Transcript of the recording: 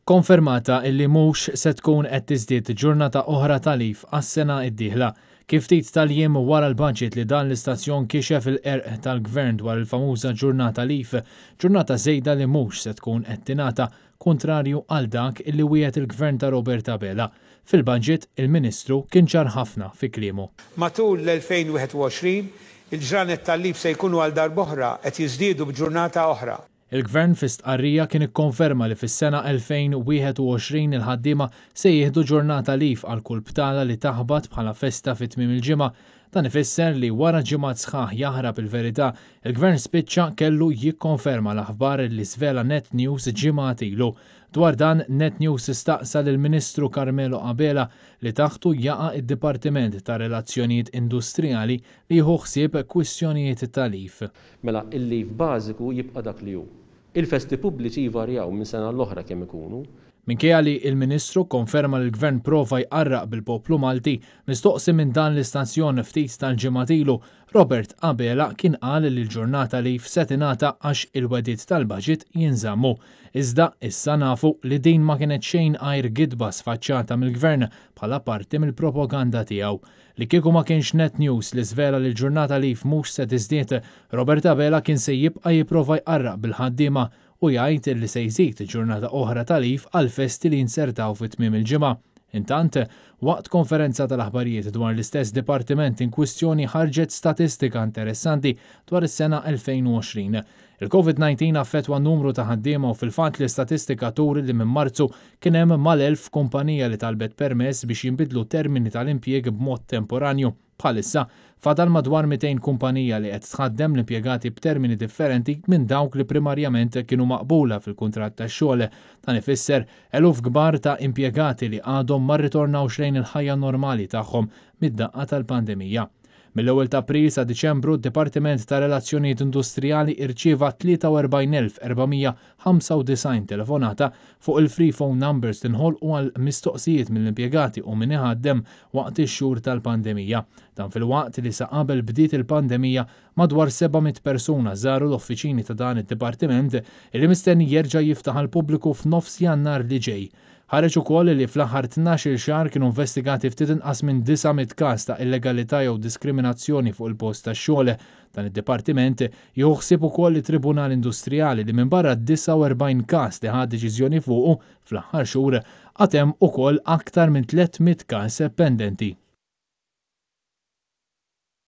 Konfermata illi mhux se tkun qed tiżdied ġurnata oħra ta' leave għas-sena d-dieħla. Kif ftit tal-jiem wara l-budget li dan l-istazzjon kixef il-qerq tal-Gvern dwar il-famuża ġurnata leave, ġurnata żejda li mhux se tkun qed tingħata, kuntrarju għal dak illi wiegħed il-Gvern ta' Robert Abela. Fil-budget, il-Ministru kien ċar ħafna fi kliemu. Matul l-2021, il-ġranet tal-leave se jkunu għal darb'oħra qed jiżdiedu b'ġurnata oħra. Il-Gvern fi stqarrija kien ikkonferma li fis-sena 2021 il-ħaddiema se jieħdu ġurnata leave għal kull btala li taħbat bħala festa fi tmiem il-ġimgħa. Dan ifisser li wara ġimgħat sħaħ jaħrab il-verità, il-Gvern spiċċa kellu jikkonferma l-aħbar li żvela Net News ġimgħat ilu. Dwar dan, Net News staqsa lill-Ministru Carmelo Abela li taħtu jaqa' id-Dipartiment ta' Relazzjonijiet Industrijali li jieħu ħsieb kwistjonijiet ta' leave. Mela, il-leave bażiku jibqa' dak li hu. Il-festi pubbliċi jvarjaw minn sena l-oħra kemm ikunu. Minkejja li il-Ministru konferma li l-Gvern prova jqarraq bil-poplu Malti, mistoqsi minn dan l-istazzjon ftit tal-ġimgħat ilu, Robert Abela kien qal li l-ġurnata leave se tingħata għax il-wegħdiet tal-budget jinżammu. Iżda issa nafu li din ma kienet xejn għajr gidba sfaċċata mill-Gvern bħala parti mill-propaganda tiegħu. Li kieku ma kienx Net News li żvela li l-ġurnata leave mhux se tiżdied, Robert Abela kien se jibqa' jipprova jqarraq bil-ħaddiema u jgħid li se jżid ġurnata oħra ta' leave għal festi li jinsertaw fi tmiem il-ġimgħa. Intant, waqt konferenza tal-aħbarijiet dwar l-istess dipartiment in kwistjoni ħarġet statistika interessanti dwar is-sena 2020. Il-COVID-19 affettwa numru ta' ħaddiema u fil-fatt l-istatistika turi li minn Marzu kien hemm mal-1000 kumpanija li talbet permess biex jinbidlu termini tal-impjieg b'mod temporanju. Bħalissa, fadal madwar 200 kumpanija li qed tħaddem l-impjegati b'termini differenti minn dawk li primarjament kienu maqbula fil-kuntratt tax-xogħol. Dan ifisser eluf kbar ta' impjegati li għadhom ma rritornawx lejn il-ħajja normali tagħhom mid-daqqa tal-pandemija. Mill-ewwel ta' April sa Diċembru, d-Dipartiment ta' Relazzjonijiet Industrijali irċieva 43,495 telefonata fuq il-free phone numbers li nħolqu għal mistoqsijiet mill-impjegati u min iħaddem waqt ix-xhur tal-pandemija. Dan filwaqt li sa qabel bdiet il-pandemija madwar 700 persuna żaru l-offiċini ta' dan id-dipartiment li mistenni jerġa' jiftaħ għall-pubbliku f'nofs Jannar li ġej. Ħareġ ukoll li fl-aħħar 12-il xahar kienu investigati ftit inqas minn 900 każ ta' illegalità jew diskriminazzjoni fuq il-post tax-xogħol. Dan id-dipartiment jieħu ħsieb ukoll it-Tribunal Industrijali li minbarra 49 każ li ħa deċiżjoni fuqu fl-aħħar xhur għad hemm ukoll aktar minn 300 każ pendenti.